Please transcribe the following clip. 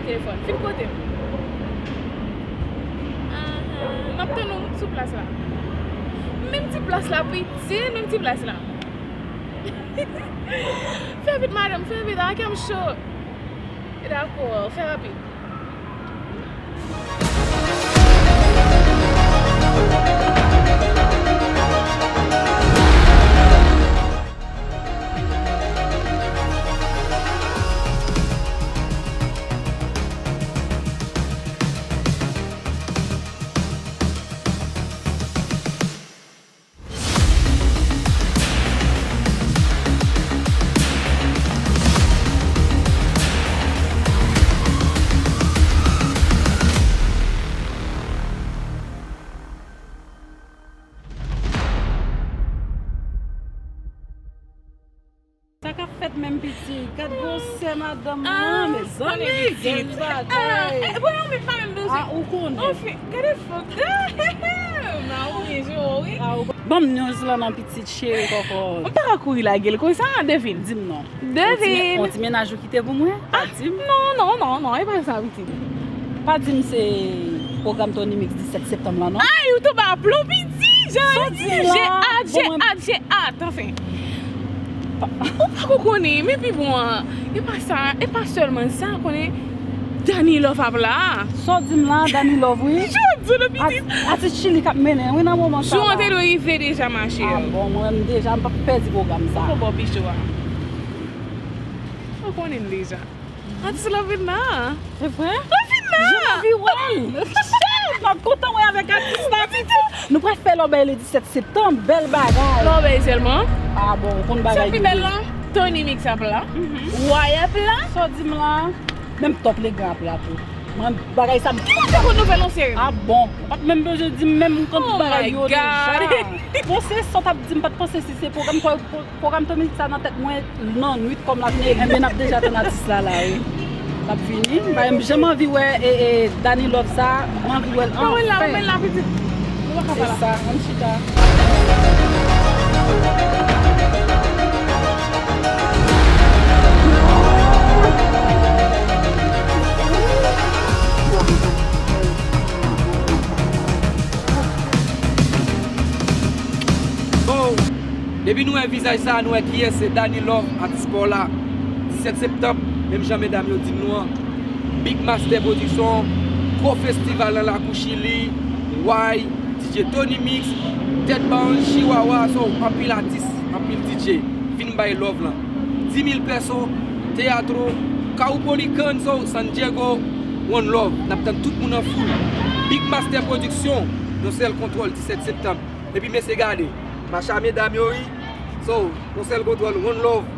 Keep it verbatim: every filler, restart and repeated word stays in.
Telefòn. Fin kote m. Ahan. M ap tann ou sou plas la. Menm ti plas la piti, menm ti plas la. Fè vit, madanm, fè vit. A, kè m cho. Dakò, fè rapid. Sa k ap fèt menm pitit? Gad gwosè madanm nan, mezanmi, gad bagay. Ah, eh, bon, ou menm pa menm bezwen. Ah, ou konnen. Anfen, gade fòk. Mawomi, je, wi. Ah, ou ban m news la non, pitit cheri kòkòt. M pa ka kouri lage l konsa, Devine. Di m non. Devine. On ti men-, on ti mennaj ou kite pou mwen? Ah, pa di m. Non, non, non, non, e pa sa, pitit. Pa di m se pwogram Tony Mix disèt septanm la, non? Ay, ou tonbe a plon, pitit! Jan di, j'ai hâte, j'ai hâte, j'ai hâte, anfen. Ou poko konnen, men pi bon an, e pa sa, e pa sèlman sa, konnen Dany Love ap la. Sa w di m la, Dany Love, wi. Jan w di l, pitit. At-, atis Chili k ap mennen, wi, nan moman sa la. Jou an te dwe rive deja, machè. Ah bon, mwen menm deja, m p ap pèdi pwogram sa. Poko bò pi cho a. Ou konnen m deja. Atis la vin la. Se vre? Li vin la. Jan anvi wè l. M ap kontan wè avèk atis la. Nou pral fè lòbèy le disèt septanm, bèl bagay. Lòbèy sèlman? Ah bon, ou konn bagay yo ye. Sa pi bèl lan, Tony Mix ap la. Way ap la. Sa w di m la? Menm Top Legrand ap la tou. Mwen, bagay sa m... Ki kote pou nouvèl an serye? Ah bon? Ou pa t menm bezwen di m menm, m konn tout bagay yo deja. Oh my God. Bon, se sa w t ap di m, m pa t panse si se pwogram, pwo-, pwogram Tony Mix sa nan tèt mwen, nan nwit kòm l ap vini, men n ap deja tann atis la la, wi. L ap vini, m pa janm anvi wè, e, e, Dany Love sa, m anvi wè l anfen. Mwen la, mwen la, pitit. Nou pa ka pa la. Se sa, ann chita. Oh, depi nou wè vizaj sa, nou wè kiyès se Dany Love, atis pa w la. Disèt septanm, menm jan medam yo di n nou an. Big Master Production, gwo festival nan lakou Chili, Way, D J Tony Mix, Tèt Banj, Chihuahua, so, anpil atis, anpil D J. Vin bay love lan. Dis mil peso, Teatro, Cowpoly Canso, San Diego, One Love. N ap tann tout moun an foul. Big Master Production, yon sèl kontwòl, disèt septanm. Epi mesye gade, mache a medam yo wi. So, yon sèl kontwòl, One Love.